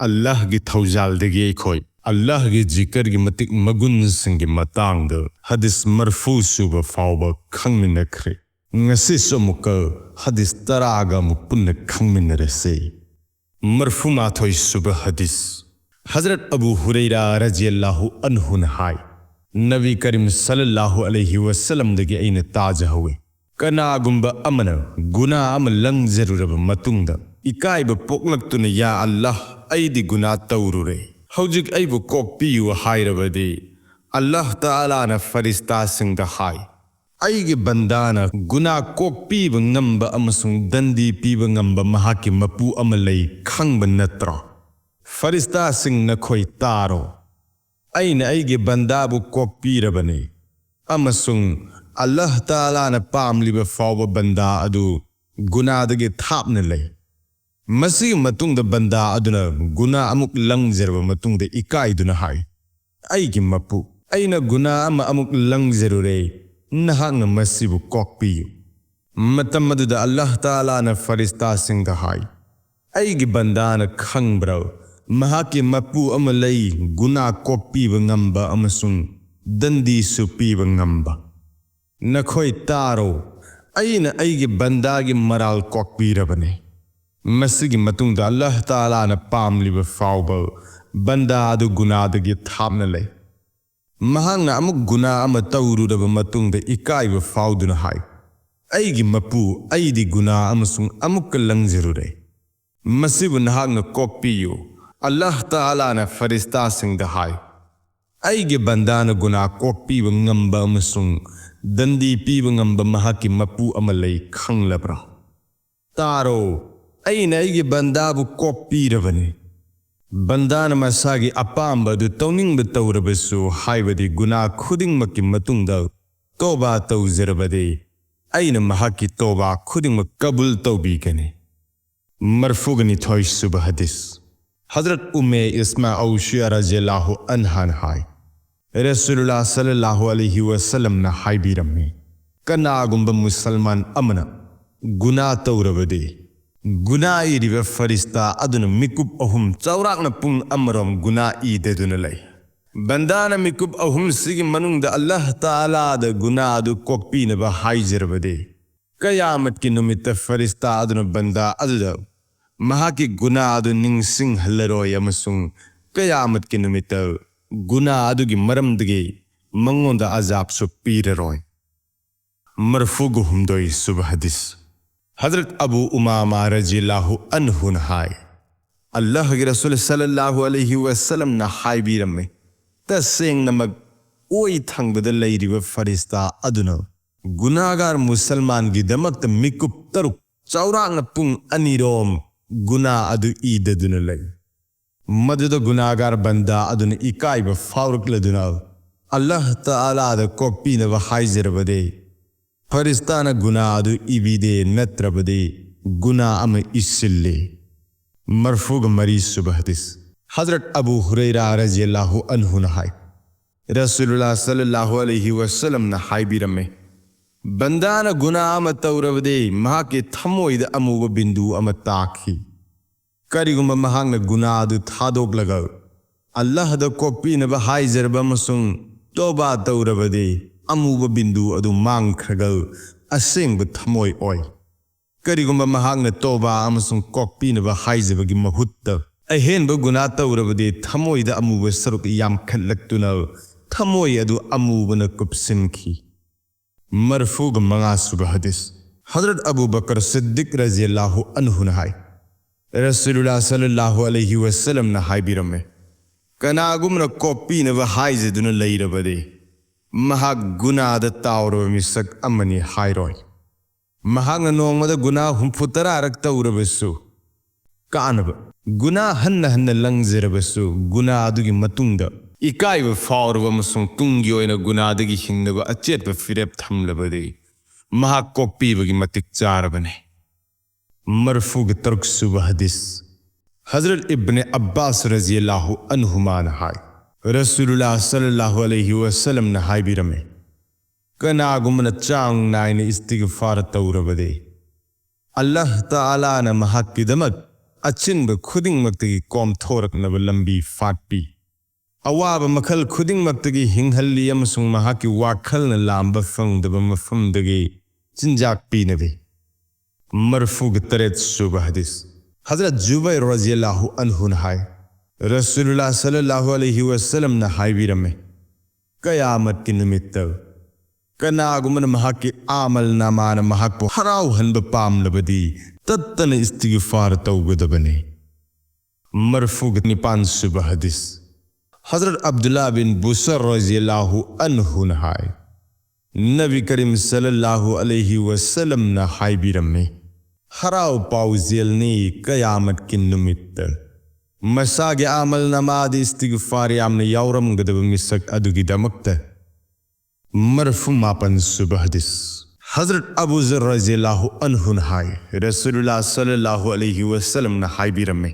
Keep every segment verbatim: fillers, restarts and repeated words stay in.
ꯑꯜꯂꯥꯍꯒꯤ ꯊꯧꯖꯥꯜꯗꯒꯤ ꯑꯩꯈꯣꯏ ꯑꯜꯂꯥꯍꯒꯤ ꯖꯤꯀꯔꯒꯤ ꯃꯇꯤꯛ ꯃꯒꯨꯟꯁꯤꯡꯒꯤ ꯃꯇꯥꯡꯗ ꯍꯗꯤꯁ ꯃꯔꯐꯨ ꯁꯨꯕ ꯐꯥꯎꯕ ꯈꯪꯃꯤꯟꯅꯈ꯭ꯔꯦ꯫ ꯉꯁꯤꯁꯨ ꯑꯃꯨꯛꯀ ꯍꯗꯤꯁ ꯇꯔꯥꯒ ꯑꯃꯨꯛ ꯄꯨꯟꯅ ꯈꯪꯃꯤꯟꯅꯔꯁꯤ꯫ ꯃꯔꯐꯨ ꯃꯥꯊꯣꯏ ꯁꯨꯕ ꯍꯗꯤꯁ꯫ ꯍꯖꯔꯠ ꯑꯕꯨ ꯍꯨꯔꯩꯔꯥ ꯔꯖꯤꯌꯜꯂꯥꯍꯨ ꯑꯟꯍꯨꯅ ꯍꯥꯏ, ꯅꯕꯤ ꯀꯔꯤꯝ ꯁꯜꯂꯜꯂꯥꯍꯨ ꯑꯂꯩꯍꯤ ꯋꯁꯜꯂꯝꯗꯒꯤ ꯑꯩꯅ ꯇꯥꯖꯍꯧꯋꯤ, ꯀꯅꯥꯒꯨꯝꯕ ꯑꯃꯅ ꯒꯨꯅꯥ ꯑꯃ ꯂꯪꯖꯔꯨꯔꯕ ꯃꯇꯨꯡꯗ ꯏꯀꯥꯏꯕ ꯄꯣꯛꯂꯛꯇꯨꯅ, "ꯌꯥ ꯑꯜꯂꯥꯍ, ꯑꯩꯗꯤ ꯒꯨꯅꯥ ꯇꯧꯔꯨꯔꯦ, ꯍꯧꯖꯤꯛ ꯑꯩꯕꯨ ꯀꯣꯛꯄꯤꯌꯨ" ꯍꯥꯏꯔꯕꯗꯤ, ꯑꯜꯂꯥꯍ ꯇꯥꯂꯥꯅ ꯐꯔꯤꯁꯇꯥꯁꯤꯡꯗ ꯍꯥꯏ, "ꯑꯩꯒꯤ ꯕꯟꯗꯥꯅ ꯒꯨꯅꯥ ꯀꯣꯛꯄꯤꯕ ꯉꯝꯕ ꯑꯃꯁꯨꯡ ꯗꯟꯗꯤ ꯄꯤꯕ ꯉꯝꯕ ꯃꯍꯥꯛꯀꯤ ꯃꯄꯨ ꯑꯃ ꯂꯩ ꯈꯪꯕ ꯅꯠꯇ꯭ꯔꯣ? ꯐꯔꯤꯁꯇꯥꯁꯤꯡ, ꯅꯈꯣꯏ ꯇꯥꯔꯣ꯫ ꯑꯩꯅ ꯑꯩꯒꯤ ꯕꯟꯗꯥꯕꯨ ꯀꯣꯛꯄꯤꯔꯕꯅꯤ, ꯑꯃꯁꯨꯡ ꯑꯜꯂꯥꯍ ꯇꯥꯂꯥꯅ ꯄꯥꯝꯂꯤꯕ ꯐꯥꯎꯕ ꯕꯟꯗꯥ ꯑꯗꯨ ꯒꯨꯅꯥꯗꯒꯤ ꯊꯥꯞꯅ ꯂꯩ꯫ ꯃꯁꯤꯒꯤ ꯃꯇꯨꯡꯗ ꯕꯟꯗꯥ ꯑꯗꯨꯅ ꯒꯨꯅꯥ ꯑꯃꯨꯛ ꯂꯪꯖꯔꯕ ꯃꯇꯨꯡꯗ ꯏꯀꯥꯏꯗꯨꯅ ꯍꯥꯏ, "ꯑꯩꯒꯤ ꯃꯄꯨ, ꯑꯩꯅ ꯒꯨꯅꯥ ꯑꯃ ꯑꯃꯨꯛ ꯂꯪꯖꯔꯨꯔꯦ, ꯅꯍꯥꯛꯅ ꯃꯁꯤꯕꯨ ꯀꯣꯛꯄꯤꯌꯨ"꯫ ꯃꯇꯝ ꯑꯗꯨꯗ ꯑꯜꯂꯥꯍ ꯇꯥꯂꯥꯅ ꯐꯔꯤꯁꯇꯥꯁꯤꯡꯗ ꯍꯥꯏ, "ꯑꯩꯒꯤ ꯕꯟꯗꯥꯅ ꯈꯪꯕ꯭ꯔꯥ? ꯃꯍꯥꯛꯀꯤ ꯃꯄꯨ ꯑꯃ ꯂꯩ, ꯒꯨꯅꯥ ꯀꯣꯛꯄꯤꯕ ꯉꯝꯕ ꯑꯃꯁꯨꯡ ꯗꯟꯗꯤꯁꯨ ꯄꯤꯕ ꯉꯝꯕ꯫ ꯅꯈꯣꯏ ꯇꯥꯔꯣ, ꯑꯩꯅ ꯑꯩꯒꯤ ꯕꯟꯗꯥꯒꯤ ꯃꯔꯥꯜ ꯀꯣꯛꯄꯤꯔꯕꯅꯤ"꯫ ꯃꯁꯤꯒꯤ ꯃꯇꯨꯡꯗ ꯑꯜꯂꯥꯍ ꯇꯥꯂꯥꯅ ꯄꯥꯝꯂꯤꯕ ꯐꯥꯎꯕ ꯕꯟꯗꯥ ꯑꯗꯨ ꯒꯨꯅꯥꯗꯒꯤ ꯊꯥꯞꯅ ꯂꯩ꯫ ꯃꯍꯥꯛꯅ ꯑꯃꯨꯛ ꯒꯨꯅꯥ ꯑꯃ ꯇꯧꯔꯨꯔꯕ ꯃꯇꯨꯡꯗ ꯏꯀꯥꯏꯕ ꯐꯥꯎꯗꯨꯅ ꯍꯥꯏ, "ꯑꯩꯒꯤ ꯃꯄꯨ, ꯑꯩꯗꯤ ꯒꯨꯅꯥ ꯑꯃꯁꯨꯡ ꯑꯃꯨꯛꯀ ꯂꯪꯖꯔꯨꯔꯦ꯫ ꯃꯁꯤꯕꯨ ꯅꯍꯥꯛꯅ ꯀꯣꯛꯄꯤꯌꯨ"꯫ ꯑꯜꯂꯥꯍ ꯇꯥꯂꯥꯅ ꯐꯔꯤꯁꯇꯥꯁꯤꯡꯗ ꯍꯥꯏ, "ꯑꯩꯒꯤ ꯕꯟꯗꯥꯅ ꯒꯨꯅꯥ ꯀꯣꯛꯄꯤꯕ ꯉꯝꯕ ꯑꯃꯁꯨꯡ ꯗꯟꯗꯤ ꯄꯤꯕ ꯉꯝꯕ ꯃꯍꯥꯛꯀꯤ ꯃꯄꯨ ꯑꯃ ꯂꯩ ꯈꯪꯂꯕ꯭ꯔꯥ? ꯇꯥꯔꯣ, ꯑꯩꯅ ꯑꯩꯒꯤ ꯕꯟꯗꯥꯕꯨ ꯀꯣꯛꯄꯤꯔꯕꯅꯤ"꯫ ꯕꯟꯗꯥꯅ ꯃꯁꯥꯒꯤ ꯑꯄꯥꯝꯕ ꯑꯗꯨ ꯇꯧꯅꯤꯡꯕ ꯇꯧꯔꯕꯁꯨ, ꯍꯥꯏꯕꯗꯤ ꯒꯨꯅꯥ ꯈꯨꯗꯤꯡꯃꯛꯀꯤ ꯃꯇꯨꯡꯗ ꯇꯣꯕꯥ ꯇꯧꯖꯔꯕꯗꯤ, ꯑꯩꯅ ꯃꯍꯥꯛꯀꯤ ꯇꯣꯕꯥ ꯈꯨꯗꯤꯡꯃꯛ ꯀꯕꯨꯜ ꯇꯧꯕꯤꯒꯅꯤ꯫ ꯃꯔꯐꯨꯒ ꯅꯤꯊꯣꯏ ꯁꯨꯕ ꯍꯗꯤꯁ꯫ ꯍꯖꯔꯠ ꯎꯝꯃꯦ ꯏꯁꯃꯥ ꯑꯧꯁꯤꯌꯥ ꯔꯖꯤꯌꯜꯂꯥꯍꯨ ꯑꯟꯍꯥꯅ ꯍꯥꯏ, ꯔꯁꯨꯂꯨꯜꯂꯥꯍ ꯁꯜꯂꯜꯂꯥꯍꯨ ꯑꯂꯩꯍꯤ ꯋꯁꯜꯂꯝꯅ ꯍꯥꯏꯕꯤꯔꯝꯃꯤ, "ꯀꯅꯥꯒꯨꯝꯕ ꯃꯨꯁꯜꯃꯥꯟ ꯑꯃꯅ ꯒꯨꯅꯥ ꯇꯧꯔꯕꯗꯤ, ꯒꯨꯅꯥ ꯏꯔꯤꯕ ꯐꯔꯤꯁꯇꯥ ꯑꯗꯨꯅ ꯃꯤꯀꯨꯞ ꯑꯍꯨꯝ ꯆꯥꯎꯔꯥꯛꯅ ꯄꯨꯡ ꯑꯃꯔꯣꯝ ꯒꯨꯅꯥ ꯏꯗꯗꯨꯅ ꯂꯩ꯫ ꯕꯟꯗꯥꯅ ꯃꯤꯀꯨꯞ ꯑꯍꯨꯝꯁꯤꯒꯤ ꯃꯅꯨꯡꯗ ꯑꯜꯂꯥꯍ ꯇꯥꯂꯥꯗ ꯒꯨꯅꯥ ꯑꯗꯨ ꯀꯣꯛꯄꯤꯅꯕ ꯍꯥꯏꯖꯔꯕꯗꯤ, ꯀꯌꯥꯃꯠꯀꯤ ꯅꯨꯃꯤꯠꯇ ꯐꯔꯤꯁꯇꯥ ꯑꯗꯨꯅ ꯕꯟꯗꯥ ꯑꯗꯨꯗ ꯃꯍꯥꯛꯀꯤ ꯒꯨꯅꯥ ꯑꯗꯨ ꯅꯤꯡꯁꯤꯡꯍꯜꯂꯔꯣꯏ ꯑꯃꯁꯨꯡ ꯀꯌꯥꯃꯠꯀꯤ ꯅꯨꯃꯤꯠꯇ ꯒꯨꯅꯥ ꯑꯗꯨꯒꯤ ꯃꯔꯝꯗꯒꯤ ꯃꯉꯣꯟꯗ ꯑꯖꯥꯕꯁꯨ ꯄꯤꯔꯔꯣꯏ꯫ ꯃꯔꯐꯨꯒ ꯍꯨꯝꯗꯣꯏ ꯁꯨꯕ ꯍꯗꯤꯁ꯫ ꯍꯖꯔꯠ ꯑꯕꯨ ꯎꯃꯥꯃꯥ ꯔꯖꯤꯌꯜꯂꯥꯍꯨ ꯑꯟꯍꯨꯅ ꯍꯥꯏ, ꯑꯜꯂꯥꯍꯒꯤ ꯔꯁꯨꯜ ꯁꯜꯂꯜꯂꯥꯍꯨ ꯑꯂꯩꯍꯤ ꯋꯁꯜꯂꯝꯅ ꯍꯥꯏꯕꯤꯔꯝꯃꯤ, ꯇꯁꯦꯡꯅꯃꯛ ꯑꯣꯏ ꯊꯪꯕꯗ ꯂꯩꯔꯤꯕ ꯐꯔꯤꯁꯇꯥ ꯑꯗꯨꯅ ꯒꯨꯅꯥꯒꯥꯔ ꯃꯨꯁꯜꯃꯥꯟꯒꯤꯗꯃꯛꯇ ꯃꯤꯀꯨꯞ ꯇꯔꯨꯛ ꯆꯥꯎꯔꯥꯛꯅ ꯄꯨꯡ ꯑꯅꯤꯔꯣꯝ ꯒꯨꯅꯥ ꯑꯗꯨ ꯏꯗꯗꯨꯅ ꯂꯩ꯫ ꯃꯗꯨꯗ ꯒꯨꯅꯥꯒꯥꯔ ꯕꯟꯗꯥ ꯑꯗꯨꯅ ꯏꯀꯥꯏꯕ ꯐꯥꯎꯔꯛꯂꯗꯨꯅ ꯑꯜꯂꯥꯍ ꯇꯥꯂꯥꯗ ꯀꯣꯛꯄꯤꯅꯕ ꯍꯥꯏꯖꯔꯕꯗꯤ, ꯐꯔꯤꯁꯇꯥꯅ ꯒꯨꯅꯥ ꯑꯗꯨ ꯏꯕꯤꯗꯦ, ꯅꯠꯇ꯭ꯔꯕꯗꯤ ꯒꯨꯅꯥ ꯑꯃ ꯏꯁꯤꯜꯂꯤ꯫ ꯃꯔꯐꯨꯒ ꯃꯔꯤ ꯁꯨꯕ ꯍꯗꯤꯁ꯫ ꯍꯖꯔꯠ ꯑꯕꯨ ꯍꯨꯔꯩꯔꯥ ꯔꯖꯤꯌꯜꯂꯥꯍꯨ ꯑꯟꯍꯨꯅ ꯍꯥꯏ, ꯔꯁꯨꯂꯨꯜꯂꯥꯍ ꯁꯜꯂꯜꯂꯥꯍꯨ ꯑꯂꯩꯍꯤ ꯋꯁꯜꯂꯝꯅ ꯍꯥꯏꯕꯤꯔꯝꯃꯤ, ꯕꯟꯗꯥꯅ ꯒꯨꯅꯥ ꯑꯃ ꯇꯧꯔꯕꯗꯤ ꯃꯍꯥꯛꯀꯤ ꯊꯃꯣꯏꯗ ꯑꯃꯨꯕ ꯕꯤꯟꯗꯨ ꯑꯃ ꯇꯥꯈꯤ꯫ ꯀꯔꯤꯒꯨꯝꯕ ꯃꯍꯥꯛꯅ ꯒꯨꯅꯥ ꯑꯗꯨ ꯊꯥꯗꯣꯛꯂꯒ ꯑꯜꯂꯥꯍꯗ ꯀꯣꯛꯄꯤꯅꯕ ꯍꯥꯏꯖꯔꯕ ꯑꯃꯁꯨꯡ ꯇꯣꯕꯥ ꯇꯧꯔꯕꯗꯤ, ꯑꯃꯨꯕ ꯕꯤꯟꯗꯨ ꯑꯗꯨ ꯃꯥꯡꯈ꯭ꯔꯒ ꯑꯁꯦꯡꯕ ꯊꯃꯣꯏ ꯑꯣꯏ꯫ ꯀꯔꯤꯒꯨꯝꯕ ꯃꯍꯥꯛꯅ ꯇꯣꯕꯥ ꯑꯃꯁꯨꯡ ꯀꯣꯛꯄꯤꯅꯕ ꯍꯥꯏꯖꯕꯒꯤ ꯃꯍꯨꯠꯇ ꯑꯍꯦꯟꯕ ꯒꯨꯅꯥ ꯇꯧꯔꯕꯗꯤ, ꯊꯃꯣꯏꯗ ꯑꯃꯨꯕ ꯁꯔꯨꯛ ꯌꯥꯝꯈꯠꯂꯛꯇꯨꯅ ꯊꯃꯣꯏ ꯑꯗꯨ ꯑꯃꯨꯕꯅ ꯀꯨꯞꯁꯤꯟꯈꯤ꯫ ꯃꯔꯐꯨꯒ ꯃꯉꯥ ꯁꯨꯕ ꯍꯗꯤꯁ꯫ ꯍꯖꯔꯠ ꯑꯕꯨ ꯕꯀꯔ ꯁꯤꯗꯤꯛ ꯔꯖꯤꯌꯜꯂꯥꯍꯨ ꯑꯟꯍꯨꯅ ꯍꯥꯏ, ꯔꯁꯨꯂꯨꯜꯂꯥꯍ ꯁꯜꯂꯜꯂꯥꯍꯨ ꯑꯂꯩꯍꯤ ꯋꯁꯜꯂꯝꯅ ꯍꯥꯏꯕꯤꯔꯝꯃꯤ, ꯀꯅꯥꯒꯨꯝꯅ ꯀꯣꯛꯄꯤꯅꯕ ꯍꯥꯏꯖꯗꯨꯅ ꯂꯩꯔꯕꯗꯤ, ꯃꯍꯥꯛ ꯒꯨꯅꯥꯗ ꯇꯥꯎꯔꯕ ꯃꯤꯁꯛ ꯑꯃꯅꯤ ꯍꯥꯏꯔꯣꯏ꯫ ꯃꯍꯥꯛꯅ ꯅꯣꯡꯃꯗ ꯒꯨꯅꯥ ꯍꯨꯝꯐꯨ ꯇꯔꯥꯔꯛ ꯇꯧꯔꯕꯁꯨ ꯀꯥꯟꯅꯕ, ꯒꯨꯅꯥ ꯍꯟꯅ ꯍꯟꯅ ꯂꯪꯖꯔꯕꯁꯨ ꯒꯨꯅꯥ ꯑꯗꯨꯒꯤ ꯃꯇꯨꯡꯗ ꯏꯀꯥꯏꯕ ꯐꯥꯎꯔꯕ ꯑꯃꯁꯨꯡ ꯇꯨꯡꯒꯤ ꯑꯣꯏꯅ ꯒꯨꯅꯥꯗꯒꯤ ꯍꯤꯡꯅꯕ ꯑꯆꯦꯠꯄ ꯐꯤꯔꯦꯞ ꯊꯝꯂꯕꯗꯤ, ꯃꯍꯥꯛ ꯀꯣꯛꯄꯤꯕꯒꯤ ꯃꯇꯤꯛ ꯆꯥꯔꯕꯅꯤ꯫ ꯃꯔꯐꯨꯒ ꯇꯔꯨꯛ ꯁꯨꯕ ꯍꯗꯤꯁ꯫ ꯍꯖꯔꯠ ꯏꯕꯅꯦ ꯑꯕ꯭ꯕꯥꯁ ꯔꯖꯤꯌꯜꯂꯥꯍꯨ ꯑꯟꯍꯨꯃꯥꯅ ꯍꯥꯏ, ꯔꯁꯨꯂꯨꯜꯂꯥꯍ ꯁꯜꯂꯜꯂꯥꯍꯨ ꯑꯂꯩꯍꯤ ꯋꯁꯜꯂꯝꯅ ꯍꯥꯏꯕꯤꯔꯝꯃꯤ, ꯀꯅꯥꯒꯨꯝꯕꯅ ꯆꯥꯡ ꯅꯥꯏꯅ ꯏꯁꯇꯤꯒꯐꯥꯔ ꯇꯧꯔꯕꯗꯤ, ꯑꯜꯂꯥꯍ ꯇꯥꯂꯥꯅ ꯃꯍꯥꯛꯀꯤꯗꯃꯛ ꯑꯆꯤꯟꯕ ꯈꯨꯗꯤꯡꯃꯛꯇꯒꯤ ꯀꯣꯝꯊꯣꯔꯛꯅꯕ ꯂꯝꯕꯤ ꯐꯥꯠꯄꯤ꯫ ꯑꯋꯥꯕ ꯃꯈꯜ ꯈꯨꯗꯤꯡꯃꯛꯇꯒꯤ ꯍꯤꯡꯍꯜꯂꯤ ꯑꯃꯁꯨꯡ ꯃꯍꯥꯛꯀꯤ ꯋꯥꯈꯜꯅ ꯂꯥꯝꯕ ꯐꯪꯗꯕ ꯃꯐꯝꯗꯒꯤ ꯆꯤꯟꯖꯥꯛ ꯄꯤꯅꯕꯤ꯫ ꯃꯔꯐꯨꯒ ꯇꯔꯦꯠ ꯁꯨꯕ ꯍꯗꯤꯁ꯫ ꯍꯖꯔꯠ ꯖꯨꯕꯩꯔ ꯔꯖꯤꯌꯜꯂꯥꯍꯨ ꯑꯟꯍꯨꯅ ꯍꯥꯏ, ꯔꯁꯨꯂꯨꯜꯂꯥꯍ ꯁꯜꯂꯜꯂꯥꯍꯨ ꯑꯂꯩꯍꯤ ꯋꯁꯜꯂꯝꯅ ꯍꯥꯏꯕꯤꯔꯝꯃꯤ, ꯀꯌꯥꯃꯠꯀꯤ ꯅꯨꯃꯤꯠꯇ ꯀꯅꯥꯒꯨꯝꯕꯅ ꯃꯍꯥꯛꯀꯤ ꯑꯃꯜ ꯅꯥꯃꯥꯅ ꯃꯍꯥꯛꯄꯨ ꯍꯔꯥꯎꯍꯟꯕ ꯄꯥꯝꯂꯕꯗꯤ ꯇꯠꯇꯅ ꯏꯁꯇꯤꯒꯐꯥꯔ ꯇꯧꯒꯗꯕꯅꯤ꯫ ꯃꯔꯐꯨꯒ ꯅꯤꯄꯥꯟ ꯁꯨꯕ ꯍꯗꯤꯁ꯫ ꯍꯖꯔꯠ ꯑꯕꯗꯨꯜꯂꯥ ꯕꯤꯟ ꯕꯨꯁꯔ ꯔꯖꯤꯌꯜꯂꯥꯍꯨ ꯑꯟꯍꯨꯅ ꯍꯥꯏ, ꯅꯕꯤ ꯀꯔꯤꯝ ꯁꯜꯂꯜꯂꯥꯍꯨ ꯑꯂꯩꯍꯤ ꯋꯁꯜꯂꯝꯅ ꯍꯥꯏꯕꯤꯔꯝꯃꯤ, ꯍꯔꯥꯎ ꯄꯥꯎꯖꯦꯜꯅꯤ ꯀꯌꯥꯃꯠꯀꯤ ꯅꯨꯃꯤꯠꯇ ꯃꯁꯥꯒꯤ ꯑꯃꯜ ꯅꯥꯃꯥꯗ ꯏꯁꯇꯤꯒꯐꯥꯔ ꯌꯥꯝꯅ ꯌꯥꯎꯔꯝꯒꯗꯕ ꯃꯤꯁꯛ ꯑꯗꯨꯒꯤꯗꯃꯛꯇ꯫ ꯃꯔꯐꯨ ꯃꯥꯄꯟ ꯁꯨꯕ ꯍꯗꯤꯁ꯫ ꯍꯖꯔꯠ ꯑꯕꯨ ꯖꯔ ꯔꯖꯤꯌꯜꯂꯥꯍꯨ ꯑꯟꯍꯨꯅ ꯍꯥꯏ, ꯔꯁꯨꯂꯨꯜꯂꯥꯍ ꯁꯜꯂꯜꯂꯥꯍꯨ ꯑꯂꯩꯍꯤ ꯋꯁꯜꯂꯝꯅ ꯍꯥꯏꯕꯤꯔꯝꯃꯤ,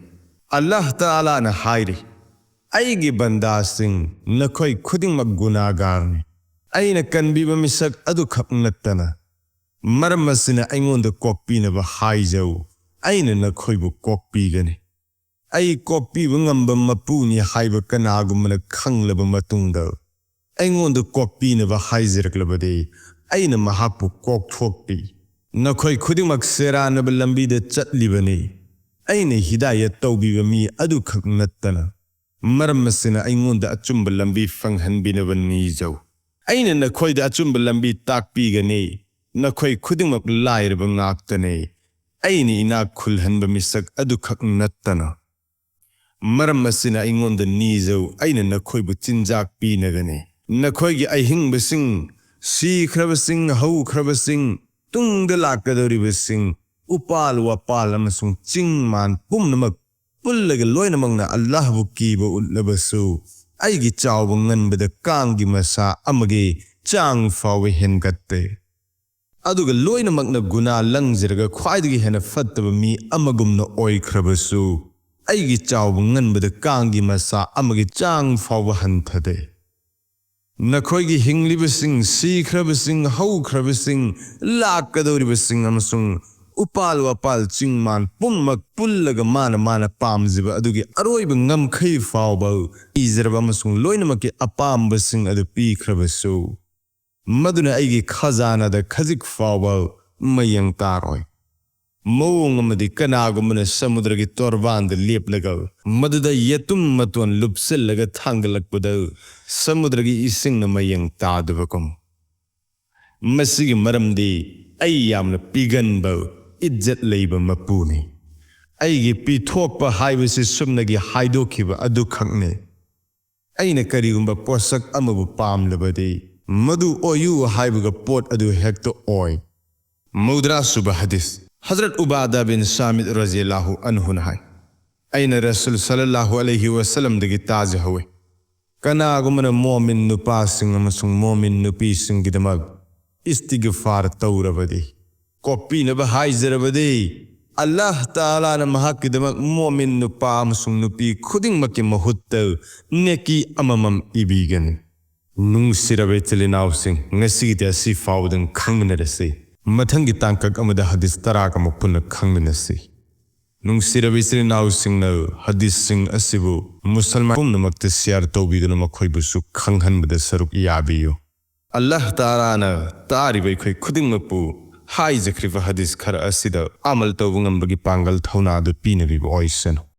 ꯑꯜꯂꯥꯍ ꯇꯥꯂꯥꯅ ꯍꯥꯏꯔꯤ, ꯑꯩꯒꯤ ꯕꯟꯗꯥꯁꯤꯡ, ꯅꯈꯣꯏ ꯈꯨꯗꯤꯡꯃꯛ ꯒꯨꯅꯥꯒꯥꯔꯅꯤ꯫ ꯑꯩꯅ ꯀꯟꯕꯤꯕ ꯃꯤꯁꯛ ꯑꯗꯨꯈꯛ ꯅꯠꯇꯅ, ꯃꯔꯝ ꯑꯁꯤꯅ ꯑꯩꯉꯣꯟꯗ ꯀꯣꯛꯄꯤꯅꯕ ꯍꯥꯏꯖꯧ, ꯑꯩꯅ ꯅꯈꯣꯏꯕꯨ ꯀꯣꯛꯄꯤꯒꯅꯤ꯫ ꯑꯩ ꯀꯣꯛꯄꯤꯕ ꯉꯝꯕ ꯃꯄꯨꯅꯤ ꯍꯥꯏꯕ ꯀꯅꯥꯒꯨꯝꯕꯅ ꯈꯪꯂꯕ ꯃꯇꯨꯡꯗ, ꯑꯩꯉꯣꯟꯗ ꯀꯣꯛꯄꯤꯅꯕ ꯍꯥꯏꯖꯔꯛꯂꯕꯗꯤ, ꯑꯩꯅ ꯃꯍꯥꯛꯄꯨ ꯀꯣꯛꯊꯣꯛꯄꯤ꯫ ꯅꯈꯣꯏ ꯈꯨꯗꯤꯡꯃꯛ ꯁꯦꯔꯥꯟꯅꯕ ꯂꯝꯕꯤꯗ ꯆꯠꯂꯤꯕꯅꯤ꯫ ꯑꯩꯅ ꯍꯤꯗꯥꯌꯠ ꯇꯧꯕꯤꯕ ꯃꯤ ꯑꯗꯨꯈꯛ ꯅꯠꯇꯅ, ꯃꯔꯝ ꯑꯁꯤꯅ ꯑꯩꯉꯣꯟꯗ ꯑꯆꯨꯝꯕ ꯂꯝꯕꯤ ꯐꯪꯍꯟꯕꯤꯅꯕ ꯅꯤꯖꯧ꯫ ꯑꯩꯅ ꯅꯈꯣꯏꯗ ꯑꯆꯨꯝꯕ ꯂꯝꯕꯤ ꯇꯥꯛꯄꯤꯒꯅꯤ꯫ ꯅꯈꯣꯏ ꯈꯨꯗꯤꯡꯃꯛ ꯂꯥꯏꯔꯕ ꯉꯥꯛꯇꯅꯤ꯫ ꯑꯩꯅ ꯏꯅꯥꯛ ꯈꯨꯜꯍꯟꯕ ꯃꯤꯁꯛ ꯑꯗꯨꯈꯛ ꯅꯠꯇꯅ, ꯃꯔꯝ ꯑꯁꯤꯅ ꯑꯩꯉꯣꯟꯗ ꯅꯤꯖꯧ, ꯑꯩꯅ ꯅꯈꯣꯏꯕꯨ ꯆꯤꯟꯖꯥꯛ ꯄꯤꯅꯒꯅꯤ꯫ ꯅꯈꯣꯏꯒꯤ ꯑꯍꯤꯡꯕꯁꯤꯡ, ꯁꯤꯈ꯭ꯔꯕꯁꯤꯡ, ꯍꯧꯈ꯭ꯔꯕꯁꯤꯡ, ꯇꯨꯡꯗ ꯂꯥꯛꯀꯗꯧꯔꯤꯕꯁꯤꯡ, ꯎꯄꯥꯜ ꯋꯥꯄꯥꯜ ꯑꯃꯁꯨꯡ ꯆꯤꯡ ꯃꯥꯟ ꯄꯨꯝꯅꯃꯛ ꯄꯨꯜꯂꯒ ꯂꯣꯏꯅꯃꯛꯅ ꯑꯜꯂꯥꯍꯕꯨ ꯀꯤꯕ ꯎꯠꯂꯕꯁꯨ, ꯑꯩꯒꯤ ꯆꯥꯎꯕ ꯉꯟꯕꯗ ꯀꯥꯡꯒꯤ ꯃꯁꯥ ꯑꯃꯒꯤ ꯆꯥꯡ ꯐꯥꯎꯕ ꯍꯦꯟꯒꯠꯇꯦ꯫ ꯑꯗꯨꯒ ꯂꯣꯏꯅꯃꯛꯅ ꯒꯨꯅꯥ ꯂꯪꯖꯔꯒ ꯈ꯭ꯋꯥꯏꯗꯒꯤ ꯍꯦꯟꯅ ꯐꯠꯇꯕ ꯃꯤ ꯑꯃꯒꯨꯝꯅ ꯑꯣꯏꯈ꯭ꯔꯕꯁꯨ, ꯑꯩꯒꯤ ꯆꯥꯎꯕ ꯉꯟꯕꯗ ꯀꯥꯡꯒꯤ ꯃꯁꯥ ꯑꯃꯒꯤ ꯆꯥꯡ ꯐꯥꯎꯕ ꯍꯟꯊꯗꯦ꯫ ꯅꯈꯣꯏꯒꯤ ꯍꯤꯡꯂꯤꯕꯁꯤꯡ, ꯁꯤꯈ꯭ꯔꯕꯁꯤꯡ, ꯍꯧꯈ꯭ꯔꯕꯁꯤꯡ, ꯂꯥꯛꯀꯗꯧꯔꯤꯕꯁꯤꯡ ꯑꯃꯁꯨꯡ ꯎꯄꯥꯜ ꯋꯥꯄꯥꯜ ꯆꯤꯡꯃꯥꯟ ꯄꯨꯝꯅꯃꯛ ꯄꯨꯜꯂꯒ ꯃꯥꯅ ꯃꯥꯅ ꯄꯥꯝꯖꯕ ꯑꯗꯨꯒꯤ ꯑꯔꯣꯏꯕ ꯉꯝꯈꯩ ꯐꯥꯎꯕ ꯄꯤꯖꯔꯕ ꯑꯃꯁꯨꯡ ꯂꯣꯏꯅꯃꯛꯀꯤ ꯑꯄꯥꯝꯕꯁꯤꯡ ꯑꯗꯨ ꯄꯤꯈ꯭ꯔꯕꯁꯨ, ꯃꯗꯨꯅ ꯑꯩꯒꯤ ꯈꯖꯥꯅꯥꯗ ꯈꯖꯤꯛ ꯐꯥꯎꯕ ꯃꯌꯦꯡ ꯇꯥꯔꯣꯏ꯫ ꯃꯑꯣꯡ ꯑꯃꯗꯤ ꯀꯅꯥꯒꯨꯝꯕꯅ ꯁꯃꯨꯗ꯭ꯔꯒꯤ ꯇꯣꯔꯕꯥꯟꯗ ꯂꯦꯞꯂꯒ ꯃꯗꯨꯗ ꯌꯦꯇꯨꯝ ꯃꯇꯣꯟ ꯂꯨꯞꯁꯤꯜꯂꯒ ꯊꯥꯡꯒꯠꯂꯛꯄꯗ ꯁꯃꯨꯗ꯭ꯔꯒꯤ ꯏꯁꯤꯡꯅ ꯃꯌꯦꯡ ꯇꯥꯗꯕꯒꯨꯝ꯫ ꯃꯁꯤꯒꯤ ꯃꯔꯝꯗꯤ ꯑꯩ ꯌꯥꯝꯅ ꯄꯤꯒꯟꯕ, ꯏꯖꯠ ꯂꯩꯕ ꯃꯄꯨꯅꯤ꯫ ꯑꯩꯒꯤ ꯄꯤꯊꯣꯛꯄ ꯍꯥꯏꯕꯁꯤ ꯁꯨꯞꯅꯒꯤ ꯍꯥꯏꯗꯣꯛꯈꯤꯕ ꯑꯗꯨꯈꯛꯅꯤ꯫ ꯑꯩꯅ ꯀꯔꯤꯒꯨꯝꯕ ꯄꯣꯠꯁꯛ ꯑꯃꯕꯨ ꯄꯥꯝꯂꯕꯗꯤ, ꯃꯗꯨ ꯑꯣꯏꯌꯨ ꯍꯥꯏꯕꯒ ꯄꯣꯠ ꯑꯗꯨ ꯍꯦꯛꯇ ꯑꯣꯏ꯫ ꯃꯧꯗ꯭ꯔꯥ ꯁꯨꯕ ꯍꯗꯤꯁ꯫ ꯍꯖꯔꯠ ꯎꯕꯥꯗꯥ ꯕꯤꯟ ꯁꯥꯃꯤꯠ ꯔꯖꯤꯌꯜꯂꯥꯍꯨ ꯑꯟꯍꯨꯅ ꯍꯥꯏ, ꯑꯩꯅ ꯔꯁꯨꯜ ꯁꯜꯂꯜꯂꯥꯍꯨ ꯑꯂꯩꯍꯤ ꯋꯁꯜꯂꯝꯗꯒꯤ ꯇꯥꯖꯍꯧꯏ, ꯀꯅꯥꯒꯨꯝꯕꯅ ꯃꯣꯃꯤꯟ ꯅꯨꯄꯥꯁꯤꯡ ꯑꯃꯁꯨꯡ ꯃꯣꯃꯤꯟ ꯅꯨꯄꯤꯁꯤꯡꯒꯤꯗꯃꯛ ꯏꯁꯇꯤꯒꯐꯥꯔ ꯇꯧꯔꯕꯗꯤ, ꯀꯣꯛꯄꯤꯅꯕ ꯍꯥꯏꯖꯔꯕꯗꯤ, ꯑꯜꯂꯥꯍ ꯇꯥꯂꯥꯅ ꯃꯍꯥꯛꯀꯤꯗꯃꯛ ꯃꯣꯃꯤꯟ ꯅꯨꯄꯥ ꯑꯃꯁꯨꯡ ꯅꯨꯄꯤ ꯈꯨꯗꯤꯡꯃꯛꯀꯤ ꯃꯍꯨꯠꯇ ꯅꯦꯀꯤ ꯑꯃꯃꯝ ꯏꯕꯤꯒꯅꯤ꯫ ꯅꯨꯡꯁꯤꯔꯕ ꯏꯆꯤꯜ ꯏꯅꯥꯎꯁꯤꯡ, ꯉꯁꯤꯒꯤꯗꯤ ꯑꯁꯤ ꯐꯥꯎꯕꯗꯪ ꯈꯪꯃꯤꯟꯅꯔꯁꯤ꯫ ꯃꯊꯪꯒꯤ ꯇꯥꯡꯀꯛ ꯑꯃꯗ ꯍꯗꯤꯁ ꯇꯔꯥꯒ ꯑꯃꯨꯛ ꯄꯨꯟꯅ ꯈꯪꯃꯤꯟꯅꯁꯤ꯫ ꯅꯨꯡꯁꯤꯔꯕ ꯏꯆꯤꯜ ꯏꯅꯥꯎꯁꯤꯡꯅ ꯍꯗꯤꯁꯁꯤꯡ ꯑꯁꯤꯕꯨ ꯃꯨꯁꯜꯃꯥꯟ ꯄꯨꯝꯅꯃꯛꯇ ꯁꯤꯌꯥꯔ ꯇꯧꯕꯤꯗꯨꯅ ꯃꯈꯣꯏꯕꯨꯁꯨ ꯈꯪꯍꯟꯕꯗ ꯁꯔꯨꯛ ꯌꯥꯕꯤꯌꯨ꯫ ꯑꯜꯂꯥꯍ ꯇꯥꯂꯥꯅ ꯇꯥꯔꯤꯕ ꯑꯩꯈꯣꯏ ꯈꯨꯗꯤꯡꯃꯛꯄꯨ ꯍꯥꯏꯖꯈ꯭ꯔꯤꯕ ꯍꯗꯤꯁ ꯈꯔ ꯑꯁꯤꯗ ꯑꯃꯜ ꯇꯧꯕ ꯉꯝꯕꯒꯤ ꯄꯥꯡꯒꯜ ꯊꯧꯅꯥꯗꯨ ꯄꯤꯅꯕꯤꯕ ꯑꯣꯏꯁꯅꯨ꯫